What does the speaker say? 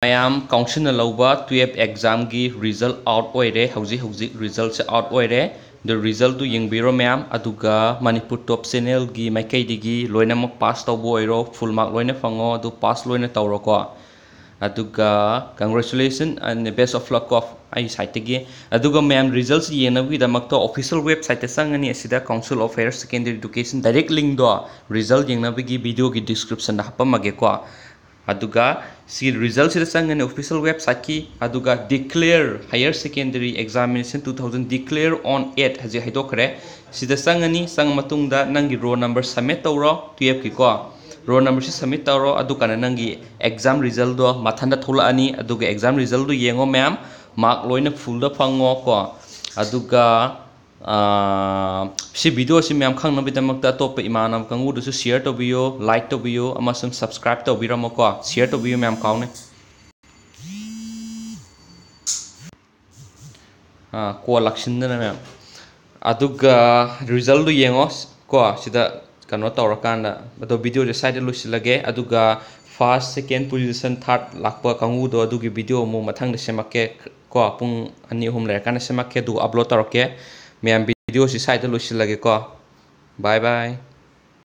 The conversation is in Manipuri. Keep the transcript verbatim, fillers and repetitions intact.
ꯃꯌꯥꯝ, ꯀꯥꯎꯟꯁꯤꯜꯅ ꯂꯧꯕ twelve examꯒꯤ result out ꯑꯣꯏꯔꯦ꯫ ꯍꯧꯖꯤꯛ ꯍꯧꯖꯤꯛ resultꯁꯦ out ꯑꯣꯏꯔꯦ꯫ ꯑꯗꯨ resultꯇꯨ ꯌꯦꯡꯕꯤꯔꯣ ꯃꯌꯥꯝ꯫ ꯑꯗꯨꯒ ꯃꯅꯤꯄꯨꯔ Top Channelꯒꯤ ꯃꯥꯏꯀꯩꯗꯒꯤ ꯂꯣꯏꯅꯃꯛ pass ꯇꯧꯕ ꯑꯣꯏꯔꯣ, full mark ꯂꯣꯏꯅ ꯐꯪꯉꯣ, ꯑꯗꯨ pass ꯂꯣꯏꯅ ꯇꯧꯔꯣꯀꯣ꯫ ꯑꯗꯨꯒ congratulation and best of luck ꯀꯣ ꯑꯩ sideꯇꯒꯤ꯫ ꯑꯗꯨꯒ ꯃꯌꯥꯝ, resultꯁꯤ ꯌꯦꯡꯅꯕꯒꯤꯗꯃꯛꯇ official websiteꯇ ꯆꯪꯉꯅꯤ꯫ ꯑꯁꯤꯗ Council of Higher Secondary Education direct linkꯗꯣ result ꯌꯦꯡꯅꯕꯒꯤ videoꯒꯤ descriptionꯗ ꯍꯥꯞꯄꯝꯃꯒꯦꯀꯣ꯫ ꯑꯗꯨꯒ ꯁꯤ resultꯁꯤꯗ ꯆꯪꯒꯅꯤ official websiteꯀꯤ꯫ ꯑꯗꯨꯒ declare higher secondary examination two thousand declare on eight ꯍꯧꯖꯤꯛ ꯍꯥꯏꯗꯣꯛꯈ꯭ꯔꯦ꯫ ꯁꯤꯗ ꯆꯪꯉꯅꯤ꯫ ꯆꯪꯉ ꯃꯇꯨꯡꯗ ꯅꯪꯒꯤ roll number submit ꯇꯧꯔꯣ, twelveꯀꯤꯀꯣ꯫ Roll numberꯁꯤ submit ꯇꯧꯔꯣ꯫ ꯑꯗꯨꯀꯥꯟꯗ ꯅꯪꯒꯤ exam resultꯗꯣ ꯃꯊꯟꯇ ꯊꯣꯛꯂꯛꯑꯅꯤ꯫ ꯑꯗꯨꯒ exam resultꯗꯣ ꯌꯦꯡꯉꯣ ꯃꯌꯥꯝ, mark ꯂꯣꯏꯅ fullꯗ ꯐꯪꯉꯣ ꯀꯣ꯫ ꯑꯗꯨꯒ ꯑꯥ, ꯁꯤ videoꯁꯤ ꯃꯌꯥꯝ ꯈꯪꯅꯕꯒꯤꯗꯃꯛꯇ ꯑꯇꯣꯞꯄ ꯏꯃꯥꯟꯅꯕ ꯀꯥꯡꯕꯨꯗꯁꯨ share ꯇꯧꯕꯤꯌꯨ, like ꯇꯧꯕꯤꯌꯨ, ꯑꯃꯁꯨꯡ subscribe ꯇꯧꯕꯤꯔꯝꯃꯣꯀꯣ꯫ Share ꯇꯧꯕꯤꯌꯨ ꯃꯌꯥꯝ ꯀꯥꯎꯅꯤ꯫ ꯑꯥ, call ꯂꯥꯛꯁꯤꯟꯗꯅ ꯃꯌꯥꯝ꯫ ꯑꯗꯨꯒ resultꯗꯨ ꯌꯦꯡꯉꯣ ꯀꯣ, ꯁꯤꯗ ꯀꯩꯅꯣ ꯇꯧꯔꯀꯥꯟꯗ꯫ ꯑꯗꯣ videoꯁꯦ ꯁ꯭ꯋꯥꯏꯗ ꯂꯣꯏꯁꯤꯜꯂꯒꯦ꯫ ꯑꯗꯨꯒ first, second position, third ꯂꯥꯛꯄ ꯀꯥꯡꯕꯨꯗꯣ ꯑꯗꯨꯒꯤ video ꯑꯃꯨꯛ ꯃꯊꯪꯗ ꯁꯦꯝꯃꯛꯀꯦ ꯀꯣ꯫ ꯄꯨꯡ ꯑꯅꯤ ꯑꯍꯨꯝ ꯂꯩꯔꯀꯥꯟꯗ ꯁꯦꯝꯃꯛꯀꯦ, ꯑꯗꯨꯒ upload ꯇꯧꯔꯛꯀꯦ꯫ ꯃꯌꯥꯝ, videoꯁꯤ ꯁ꯭ꯋꯥꯏꯗ ꯂꯣꯏꯁꯤꯜꯂꯒꯦꯀꯣ꯫ Bye bye꯫